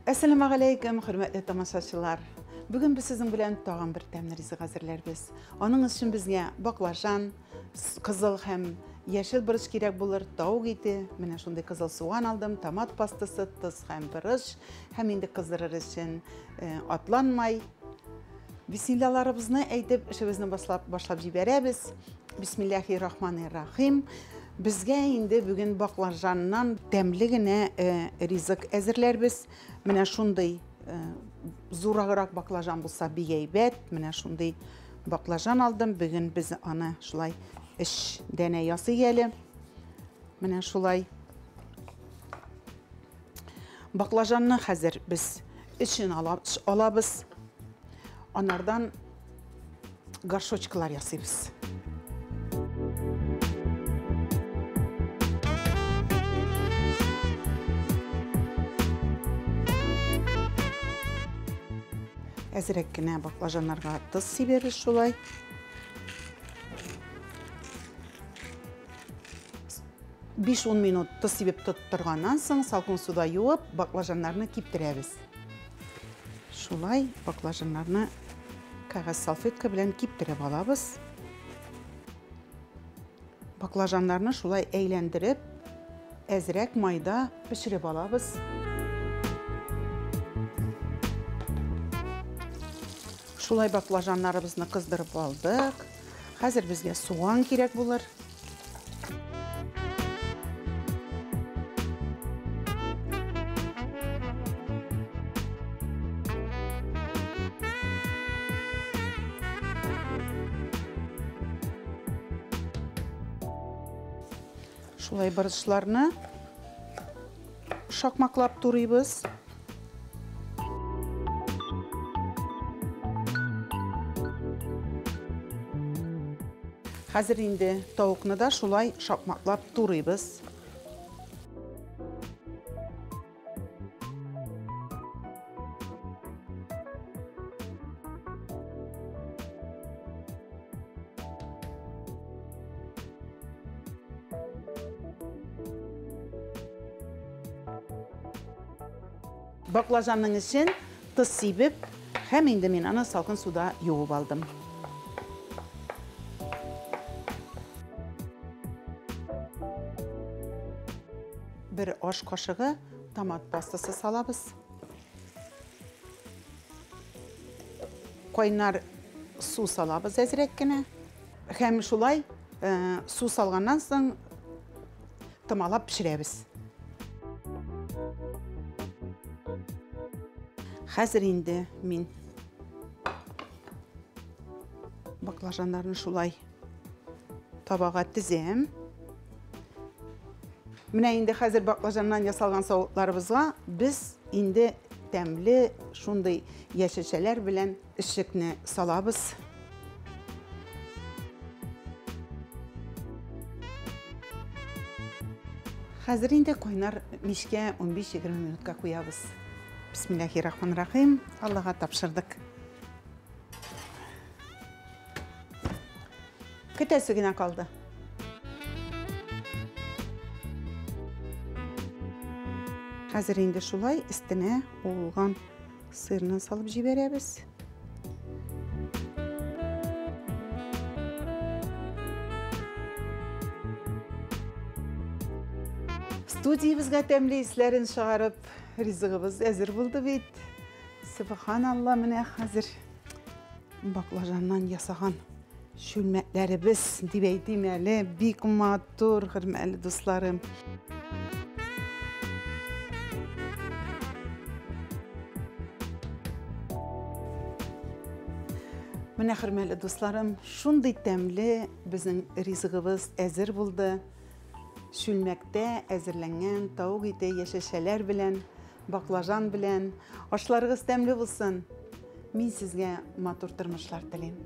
Әссәламегаләйкем, хөрмәтле тамашачылар. Бүген без сезнең белән тагын бер тәмле ризык әзерләрбез. Аның өчен безгә баклажан, кызыл һәм яшел борыч кирәк булыр, тавык ите, менә шундый кызыл суган алдым, томат пастасы, тоз һәм борыч, һәм инде кыздырыр өчен атланмай. Бисмиллаларыбызны әйтеп, эшебезне башлап җибәрәбез. Бисмиллахи рахмани рахим. Безгә инде бүген баклажаннан тәмле генә ризык әзерләрбез. Менә шундый зураграк баклажан булса бик әйбәт. Менә шундый баклажан алдым. Бүген без аны шулай 3 данә ясыйк әле. Менә шулай. Баклажанны хәзер без эчен алабыз. Анардан горшочкалар ясыйбыз. Әзрәк кенә баклажаннарга тоз сибәбез шулай. 5-10 минут тоз сибеп тоттырганнан соң салкын суда юып, баклажаннарны киптерәбез. Шулай баклажаннарны кәгазь салфетка белән киптереп алабыз. Баклажаннарны шулай әйләндереп, әзрәк майда пешереп алабыз. Шулай баклажаннарыбызны кыздырып алдык. Хәзер безгә суган кирәк булыр. Шулай борычларны шакмаклап турыйбыз. Хәзер инде тавыкны да шулай шакмаклап турыйбыз. Баклажанның эчен тоз сибеп, һәм инде мин аны салкын суда юып алдым. Бер аш кашыгы томат пастасы салабыз. Кайнар су салабыз әзрәк кенә. Һәм шулай су салганнан соң томалап пешерәбез. Хәзер инде мин баклажаннарны шулай табага тезәм. Менә инде хәзер баклажаннан ясалган савытларыбызга без инде тәмле шундый яшелчәләр белән эчлекне салабыз. Хәзер инде кайнар мичкә 15-20 минутка куябыз. Бисмиллахиррахманиррахим. Аллаһка тапшырдык. Көтәсе генә калды. Хәзер инде шулай өстенә уылган сырны салып җибәрәбез. Студиябезгә тәмле исләрен чыгарып, ризыгыбыз әзер булды бит. Субханалла, менә хәзер баклажаннан ясаган чүлмәкләребез дип әйтим әле, бик матур, хөрмәтле дусларым. Менә, хөрмәтле дусларым, шундый тәмле безнең ризыгыбыз әзер булды. Чүлмәктә әзерләнгән тавык ите яшелчәләр белән, баклажан белән. Ашларыгыз тәмле булсын. Мин сезгә матур тормышлар телим.